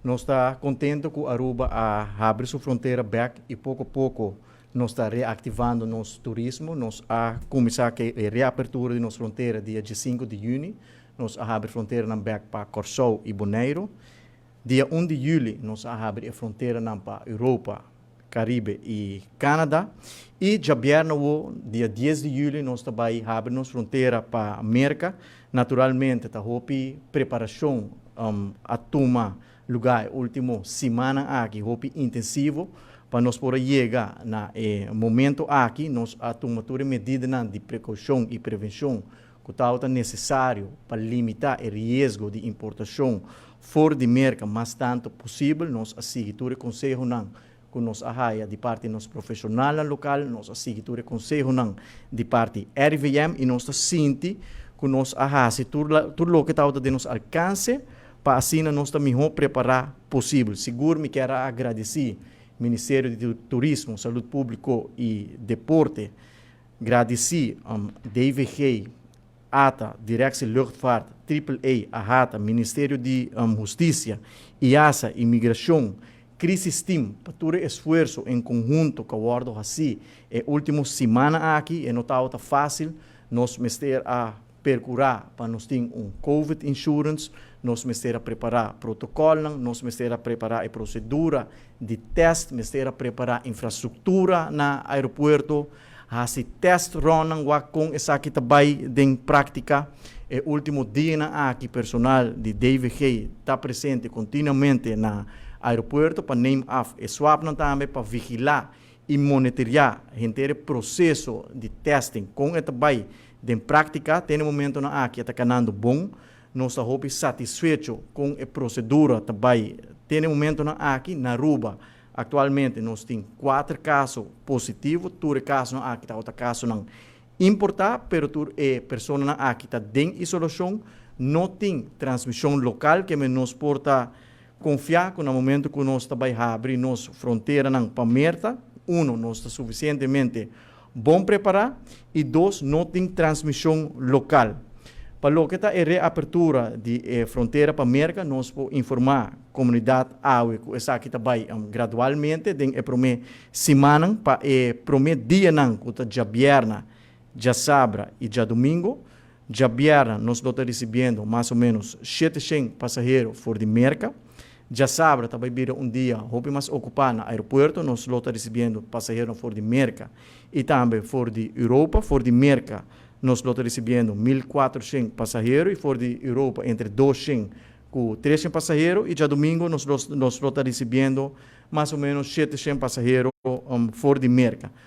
Nos ta contento cu Aruba a habri su frontera back y poco poco nos ta reactivando nos turismo. Nos a cuminsa cu e reapertura di nos frontera dia 5 di juni. Nos a habri frontera back pa Corsou y Boneiro. Dia 1 di juli nos a habri frontera pa Europa, Caribe y Canada. Y diabierna, dia 10 di juli, nos tambe a habri nos frontera pa Merca. Naturalmente, ta hopi preparacion a tuma luga ultimo siman aki, hopi intensivo, pa nos por yega na momento aki. Nos a tuma tur medida di precaucion y prevencion cu ta necesario pa limita e riesgo di importacion for di Merca mas tanto posibel. Nos a sigui tur conseho nan cu nos a haya di parti nos profesional local, nos a sigui tur conseho nan di parti RIVM y nos ta sinti cu nos a hasi tur loke ta den nos alcance pa asina nos ta miho prepara posibel. Sigur mi kier gradici Ministerio di Turismo, Salud Publico y Deporte, gradici DVG, ATA, Directie Luchtvaart, AAA, AHATA, Ministerio di Husticia, IASA, Imigracion, Crisis Team, pa tur esfuerso en conhunto cu a wordo haci e ultimo siman aki. E no ta facil. Nos mester a percura pa nos tin un COVID insurance, nos mester a prepara protocol, nos mester a prepara e procedura di test, mester a prepara infrastructura na aeropuerto, hasi test run con esaki tambe den practica. E ultimo dia aki personal di DVG ta presente continuamente na aeropuerto pa neem af e swab tambe, pa vigila y monitorea henter proceso di testing con e tambe den practica. Te e momento aki ta canando bon. Nos ta hopi satisfecho cu e procedura tambe te e momento aki. Na Aruba actualmente nos tin cuater caso positivo. Tur caso aki ta otro caso nan importa, pero tur e persona aki ta den isolacion, no tin transmision local, cu nos por ta confia cu na momento cu nos ta bay habri nos frontera nan pa Merca, uno, nos ta suficientemente bon prepara y dos, no tin transmision local. Pa loke ta e reapertura di frontera pa Merca, nos por informa comunidad awe cu esaki ta bay gradualmente den e prome siman. Pa e prome dia nan, cu ta diabierna, diasabra y diadomingo. Diabierna nos ta recibiendo mas o menos 700 pasahero for di Merca. Diasabra tambe ta bira un dia hopi mas ocupa na aeropuerto. Nos ta recibiendo pasahero for di Merca y tambe for di Europa. For di Merca nos ta recibiendo 1.400 pasahero y for di Europa entre 200 cu 300 pasahero, y diadomingo nos ta recibiendo mas o menos 700 pasahero for di Merca.